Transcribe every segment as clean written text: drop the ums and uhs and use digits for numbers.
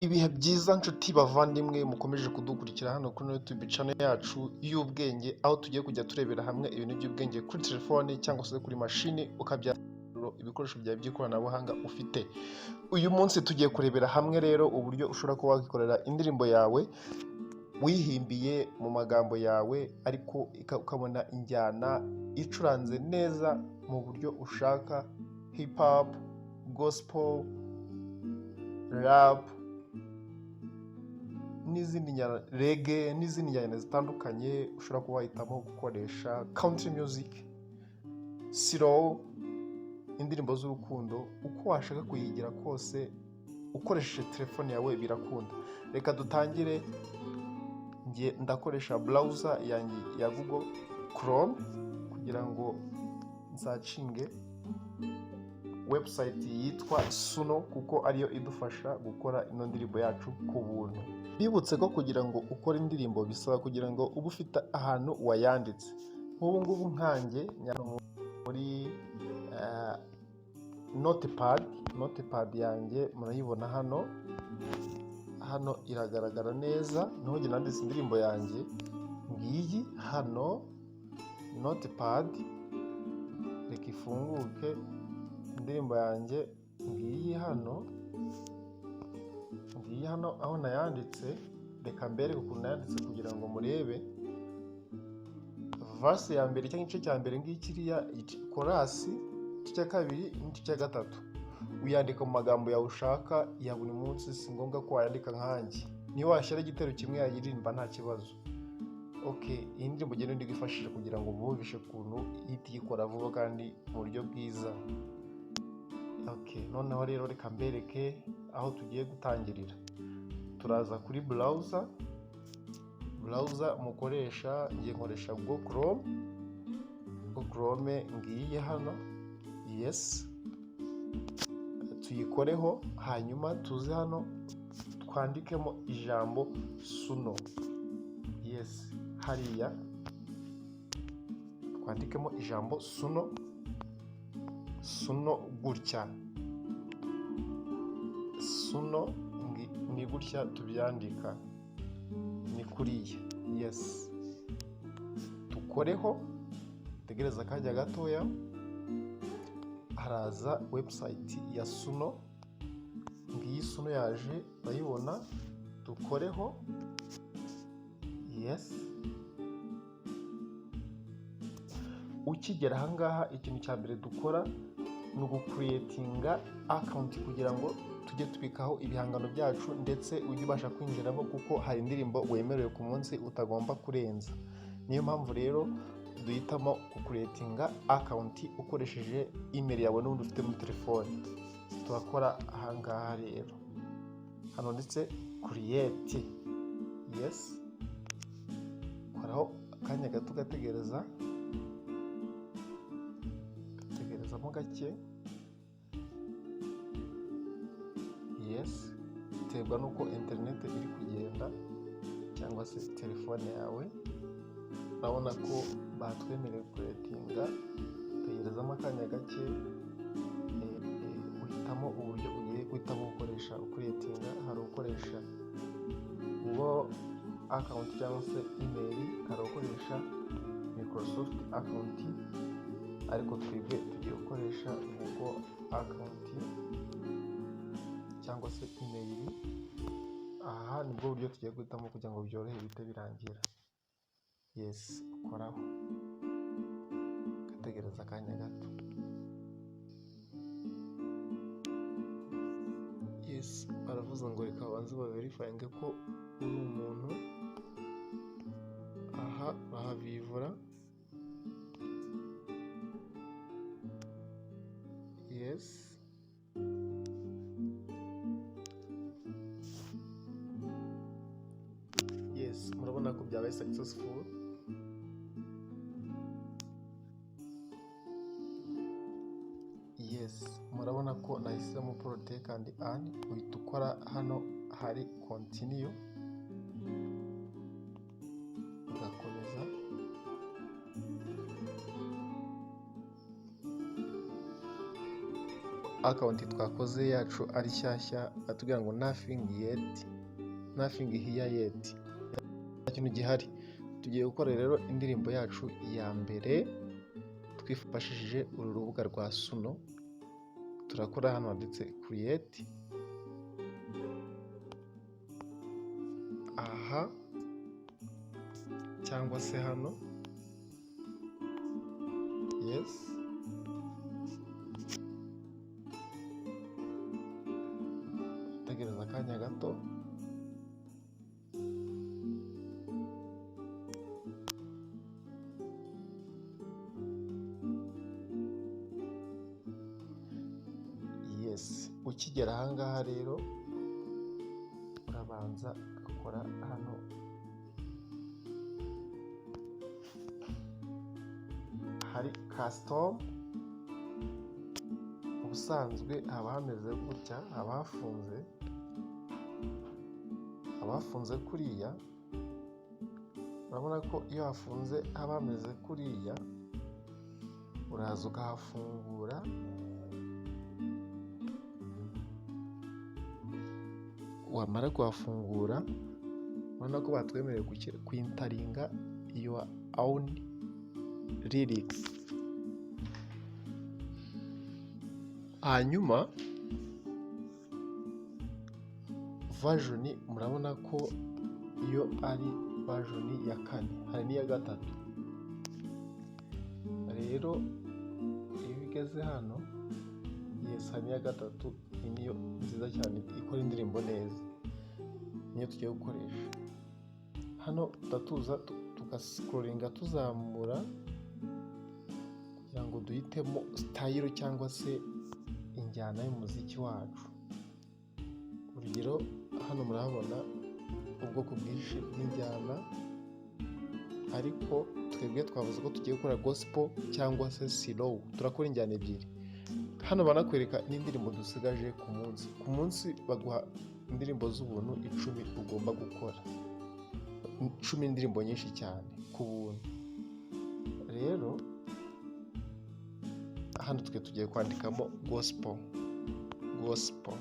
Ibihe byiza nshuti bavandimwe mukomeje kudukurikira hano kuri YouTube channel yacu y'ubwenge, aho tugiye kujya turebera hamwe ibintu by'ubwenge kuri telefone cyangwa se kuri mashini, ukabyara ibikoresho byawe by'ikoranabuhanga ufite. Uyu munsi tugiye kurebera hamwe rero uburyo ushobora kuba wakikorera indirimbo yawe wihimbiye mu magambo yawe, ariko ukabona injyana icuranze neza mu buryo ushaka: hip hop, gospel, rap n'izindi njyana, reggae n'izindi njyana zitandukanye ushobora kuba wahitamo gukoresha, country music, slow, indirimbo z'urukundo. Uko washaka kuyigira kose ukoresheje telefone yawe birakunda. Reka dutangire. Njye ndakoresha browser yanjye ya Google Chrome kugira ngo nsearchinge website yitwa Suno, kuko ariyo idufasha gukora ino ndirimbo yacu ku buntu. Bibutse ko kugira ngo ukore indirimbo bisaba kugira ngo ube ufite ahantu wayanditse. Nk'ubu ngubu nkanjye muri notepad, notepad yanjye murayibona hano, hano iragaragara neza, niho njye nanditse indirimbo yanjye. Ngiyi hano notepad, reka ifunguke. Indirimbo yanjye ngiyi hano, ngiyi hano aho nayanditse. Reka mbereke ukuntu nayanditse kugira ngo murebe. Verse ya mbere cyangwa igice cya mbere ngikiriya, chorus, igice cya kabiri n'igice cya gatatu. Uyandika mu magambo yawe ushaka ya buri munsi, si ngombwa ko wayandika nkanjye. Niyo washyira igitero kimwe yayiririmba nta kibazo. Ok, iyi ndirimbo ugenda ndigifashisha kugira ngo bumvishe ukuntu ihita iyikora vuba kandi mu buryo bwiza. Ok, noneho rero reka mbereke aho tugiye gutangirira. Turaza kuri browser, browser mukoresha. Ngiye nkoresha Google Chrome. Google Chrome ngiyi hano, yes, tuyikoreho. Hanyuma tuze hano twandikemo ijambo Suno. Yes, hariya twandikemo ijambo Suno. Suno gutya, Suno ni gutya tubyandika, ni kuriya. Yes, dukoreho, tegereza akanya gatoya, haraza website ya Suno. Ngiyi Suno yaje, urayibona. Dukoreho. Yes, ukigera ahangaha ikintu cya mbere dukora ni ugucreatinga account kugira ngo tujye tubikaho ibihangano byacu, ndetse ujye ubasha kwinjiramo, kuko hari indirimbo wemerewe ku munsi utagomba kurenza. Niyo mpamvu rero duhitamo gucreatinga account ukoresheje email yawe n'ubundi ufite muri telefone. Turakora ahangaha rero, hano ndetse create. Yes, koraho akanya gato, ugategereza, ugategerezamo gake. Yes, biterwa n'uko interineti iri kugenda cyangwa se telefone yawe. Urabona ko batwemereye kucreatinga, tegerezamo akanya gake. Uhitamo uburyo ugiye guhitamo gukoresha ucreatinga. Hari ukoresha Google account cyangwa se email, hari ukoresha Microsoft account, ariko twebwe tugiye gukoresha Google account cyangwa se email. Aha nibwo buryo tugiye guhitamo kugira ngo byorohe bihite birangira. Yes, ukoraho, ugategereza akanya gato. Yes, baravuze ngo reka babanze baverifyinge ko uri umuntu. Aha bahavivura. Yes, yes, murabona ko byabaye successful. Yes, murabona ko nahisemo Protect and Earn. Uhita ukora hano hari continue, ugakomeza. account twakoze yacu ari shyashya, atubwira ngo "Nothing yet, nothing here yet", nta kintu gihari. Tugiye gukora rero indirimbo yacu ya mbere twifashishije uru rubuga rwa Suno. Turakora hano handitse "Create", aha cyangwa se hano. Yes, tegereza akanya gato. Yes, ukigera ahangaha rero urabanza ugakora hano hari "Custom". Ubusanzwe haba hameze gutya, haba hafunze, haba hafunze kuriya. Urabona ko iyo hafunze haba hameze kuriya. Uraza ukahafungura. Wamara kuhafungura, urabona ko batwemereye kwenteringa your own lyrics. Hanyuma version, murabona ko iyo ari version ya 4, hari n'iya 3. Rero iyo ugeze hano, yes, hari n'iya 3. Iyi niyo nziza cyane, ikora indirimbo neza, niyo tugiye gukoresha. Hano tuza tugascrollinga tuzamura kugira ngo duhitemo style cyangwa se injyana y'umuziki wacu. Urugero, hano murahabona ubwoko bwinshi bw'injyana, ariko twebwe twavuze ko tugiye gukora gospel cyangwa se slow. Turakora injyana ebyiri. Hano banakwereka n'indirimbo dusigaje ku munsi. Ku munsi baguha indirimbo z'ubuntu 10 ugomba gukora, 10, indirimbo nyinshi cyane ku buntu. Rero hano twe tugiye kwandikamo gospel. Gospel,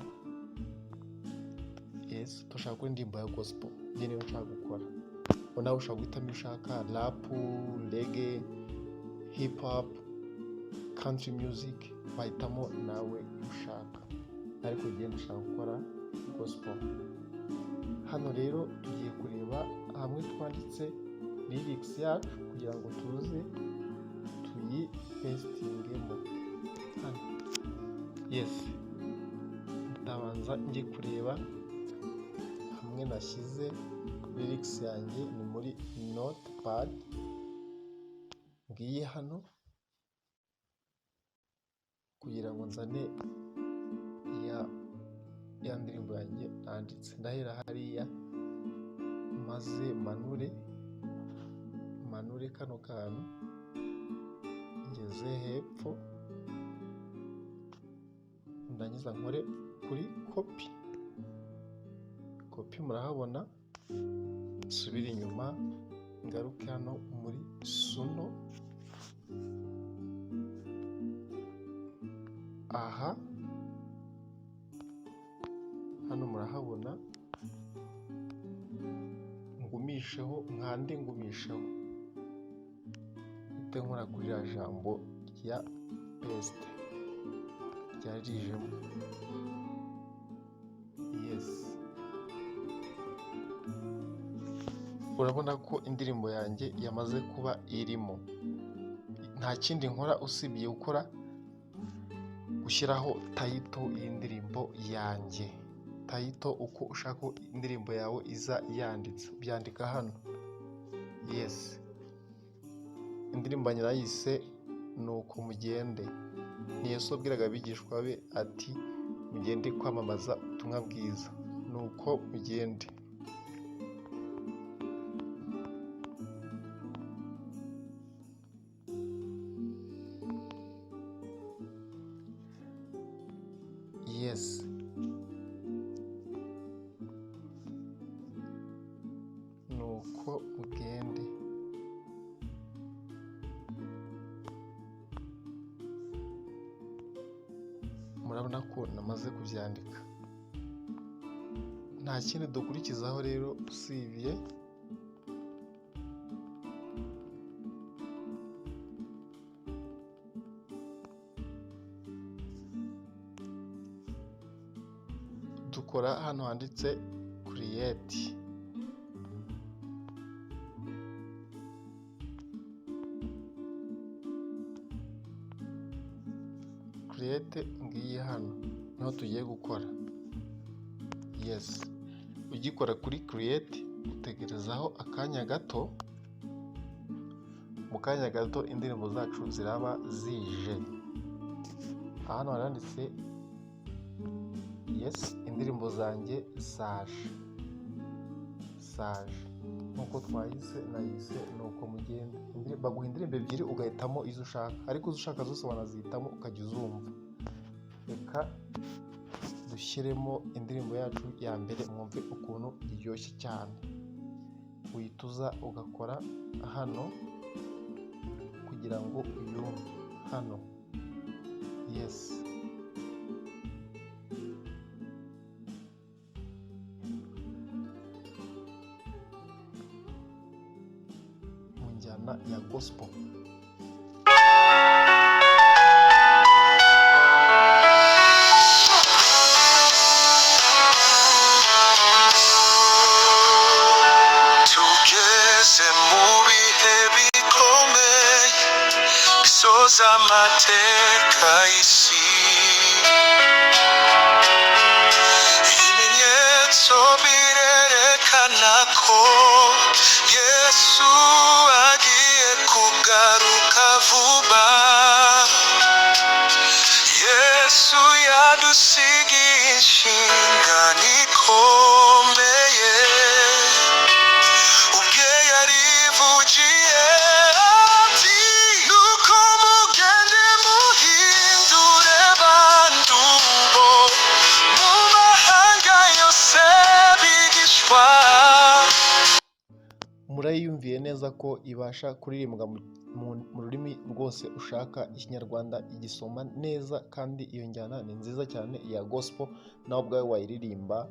yes, turashaka gukora indirimbo ya gospel. Njye niyo nshaka gukora. Nawe ushobora guhitamo iyo ushaka: rap, reggae, hip hop, country music, wahitamo nawe ushaka, ariko ugenda ushaka gukora gospel. Hano rero tugiye kureba hamwe twanditse lyrics yacu kugira ngo tuze tuyipastingemo hano. Yes, ndabanza njye kureba hamwe nashyize lyrics yanjye, ni muri Notepad. Ngiye hano kugira ngo nzane ya ndirimbo yanjye nanditse. Ndahera hariya maze manure kano kantu ngeze hepfo, ndangiza nkore kuri copy. Copy murahabona. Nsubire inyuma, ngaruke hano muri Suno. Aha hano murahabona, ngumisheho, nkande ngumisheho, mpite nkora kuri ririya jambo rya paste ryari rijemo. Yes, urabona ko indirimbo yanjye yamaze kuba irimo. Nta kindi nkora usibye gukora gushyiraho title y'indirimbo yanjye. Title, uko ushaka ko indirimbo yawe iza yanditse, ubyandika hano. Yes, indirimbo yanjye nayise "Nuko mugende". Ni Yesu wabwiraga abigishwa be ati: "Mugende kwamamaza ubutumwa bwiza, nuko mugende." Yes, nuko mugende. Murabona ko Urabona ko namaze kubyandika. Nta kindi dukurikizaho rero usibye dukora hano handitse create. Create ngiyi hano niho tugiye gukora. Yes, ugikora kuri create utegerezaho akanya gato. Mu kanya gato indirimbo zacu ziraba zije. Hano haranditse yes, indirimbo zanjye zaje zaje nkuko twayise nayise nuko mugenda. Baguha indirimbo ebyiri ugahitamo izo ushaka, ariko izo ushaka zose wanazihitamo ukajya uzumva. Reka dushyiremo indirimbo yacu ya mbere mwumve ukuntu iryoshye cyane. Uhita uza ugakora hano kugira ngo uyumve hano. Yes, mu njyana ya gospel. Tugeze mu bihe bikomeye bisoza amateka y'isi. Ibimenyetso birerekana ko Yesu agiye kugaruka vuba. Yesu yadusigiye inshingano ikomeye, ubwe yarivugiye ati: "Nuko mugende muhindure abantu bo mu mahanga yose bigishwa." Murayiyumviye neza ko ibasha kuririmbwa mu rurimi rwose ushaka. Ikinyarwanda igisoma neza, kandi iyo njyana ni nziza cyane ya gospel. Nawe ubwawe wayiririmba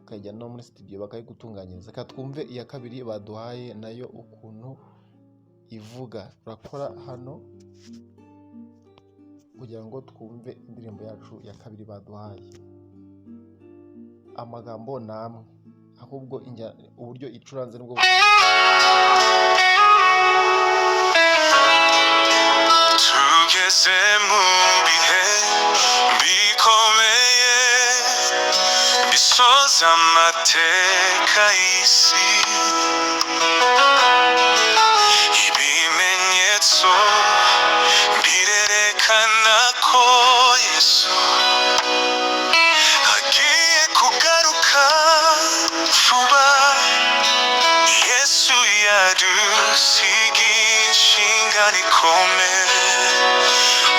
ukajya no muri studio bakayigutunganyiriza. Reka twumve iya kabiri baduhaye nayo ukuntu ivuga. Turakora hano kugira ngo twumve indirimbo yacu ya kabiri baduhaye. Amagambo ni amwe, ahubwo uburyo icuranze nibwo. Tugeze mu bihe bikomeye bisoza amateka y'isi. Ibimenyetso birerekana ko Yesu agiye kugaruka vuba. Yesu yadusigiye inshingano ikomeye,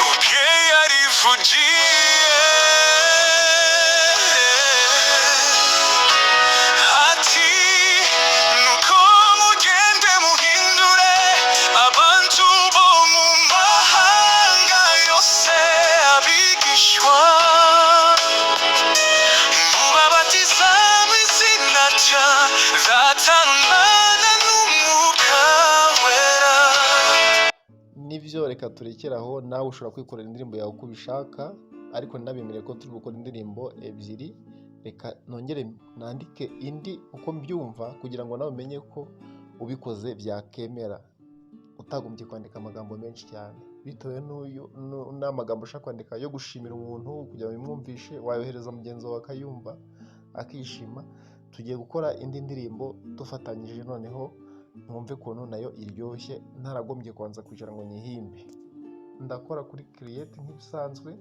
ubwe yarivugiye ati: "Nuko mugende muhindure abantu bo mu mahanga yose abigishwa, mubabatiza mu izina rya Data, Mwana n'Umwuka Wera." Nibyo, reka turekere aho. Nawe ushobora kwikorera indirimbo yawe uko ubishaka, ariko nanabemereye ko turi gukora indirimbo ebyiri. Reka nongere nandike indi uko mbyumva kugira ngo nawe umenye ko ubikoze byakemera utagombye kwandika amagambo menshi cyane. Bitewe n'uyu n'amagambo ushaka kwandika yo gushimira umuntu kugira ngo bimwumvishe, wayohereza mugenzi wawe akayumva akishima. Tugiye gukora indi ndirimbo dufatanyije, noneho mwumve ukuntu nayo iryoshye ntaragombye kubanza kwicara ngo nyihimbe. Ndakora kuri create nk'ibisanzwe.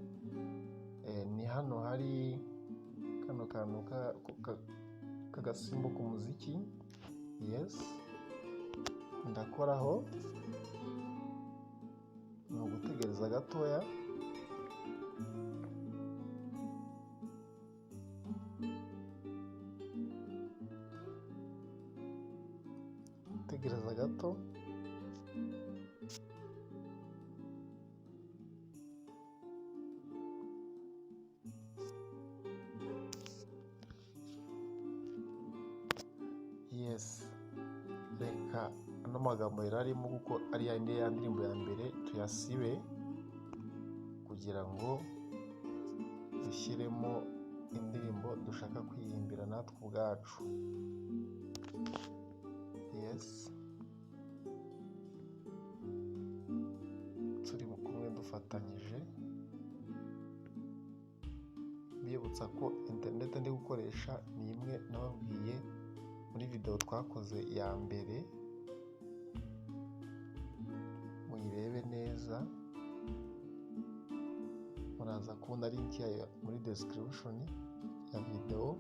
Ni hano hari kano kantu k'agasimbo k'umuziki. Yes, ndakoraho, ni ugutegereza gatoya. Tegereza gato. Yes, reka ano magambo yari arimo kuko ari ya yindi ya ndirimbo ya mbere tuyasibe kugira ngo dushyiremo indirimbo dushaka kwihimbira natwe ubwacu. Yes, turi kumwe dufatanyije. Mbibutsa ko interineti ndi gukoresha ni imwe nababwiye muri videwo twakoze ya mbere, muyirebe neza, muraza kubona link yayo muri description ya videwo.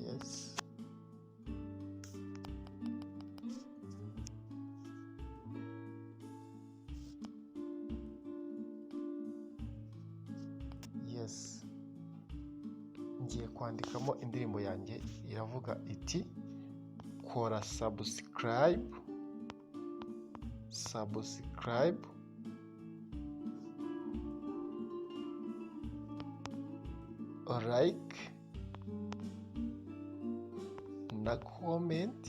Yes, yes, ngiye kwandikamo indirimbo yanjye iravuga iti kora subscribe, subscribe, like na comment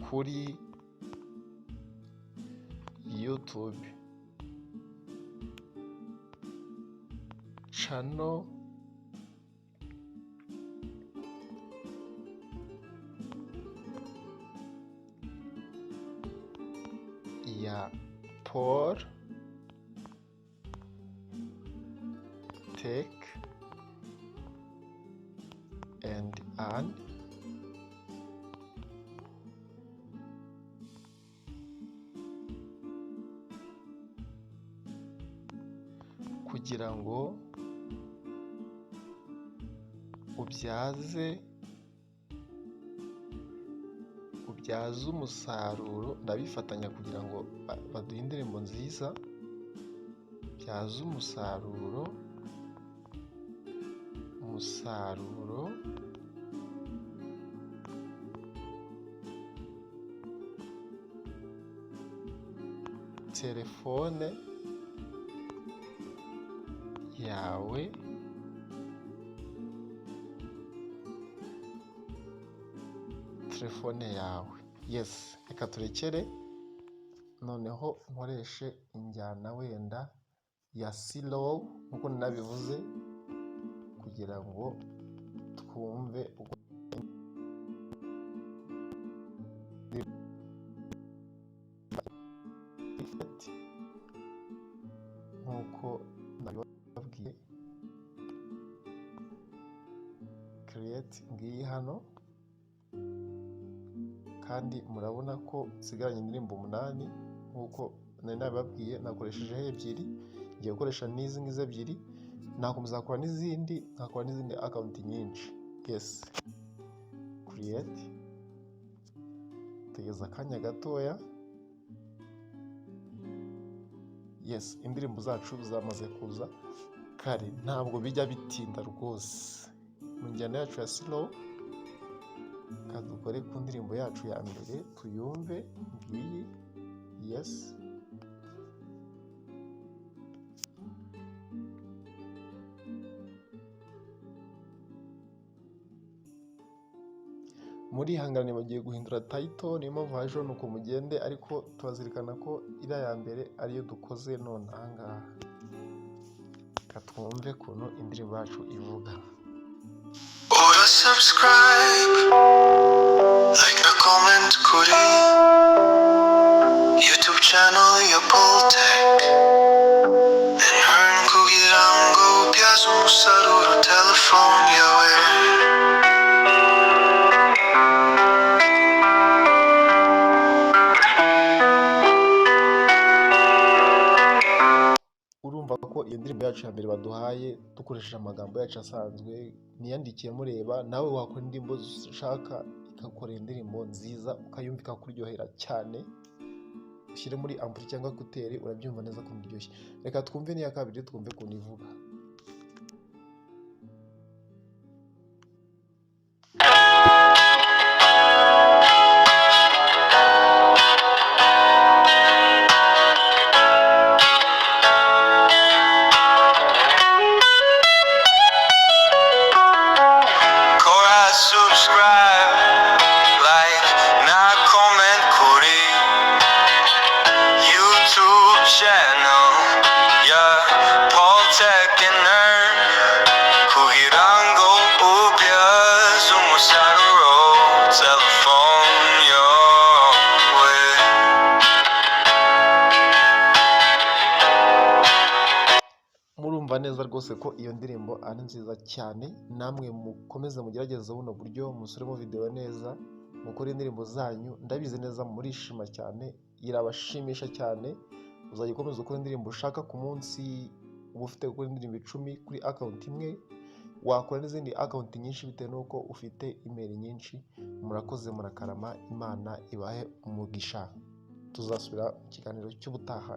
kuri YouTube channel ya Paul Tech and Ann. Kugira ngo ubyaze umusaruro, ndabifatanya kugira ngo baduhe indirimbo nziza, byaze umusaruro telefone yawe Yes, reka turekere noneho nkoreshe injyana wenda ya slow nkuko nabivuze kugira ngo twumve uko nkuko nabibabwiye. Create ngiyi hano, kandi murabona ko nsigaranye indirimbo 8 nkuko nari nabibabwiye. Nakoreshejeho 2, ngiye gukoresha n'izi ngizi 2, nakomeza gukora n'izindi, nkakora n'izindi account nyinshi. Yes, create, tegereza akanya gatoya. Yes, indirimbo zacu zamaze kuza kare, ntabwo bijya bitinda rwose. Mu njyana yacu ya slow, dukore ku ndirimbo yacu ya mbere tuyumve ngiyi. Yes, muri hangane bagiye guhindura title, niyo mpamvu hajeho nuko mugende, ariko turazirikana ko iriya ya mbere ariyo dukoze none aha ngaha. Reka twumve ukuntu indirimbo yacu ivuga. Ora subscribe, like na comment kuri YouTube channel ya Paul Tech and earn kugira ngo ubyaze umusaruro telefone yawe. Urumva ko iyo ndirimbo yacu ya mbere baduhaye dukoresheje amagambo yacu asanzwe, niyandikiye mureba, nawe wakora indirimbo ushaka ikakora indirimbo nziza ukayumva ikakuryohera cyane, ushyire muri ampli cyangwa kuteri urabyumva neza ko biryoshye. Reka twumve n'iya kabiri, twumve ukuntu ivuga. Telephone yawe. Murumva neza rwose ko iyo ndirimbo ari nziza cyane. Namwe mukomeze mugerageze buno buryo, musuremo videwo neza, mukore indirimbo zanyu. Ndabizi neza murishima cyane, irabashimisha cyane. Uzajya ukomeza ukora indirimbo ushaka ku munsi, uba ufite gukora indirimbo 10 kuri account imwe, wakora n'izindi account nyinshi bitewe n'uko ufite email nyinshi. Murakoze, murakarama, Imana ibahe umugisha. Tuzasubira mu kiganiro cy'ubutaha.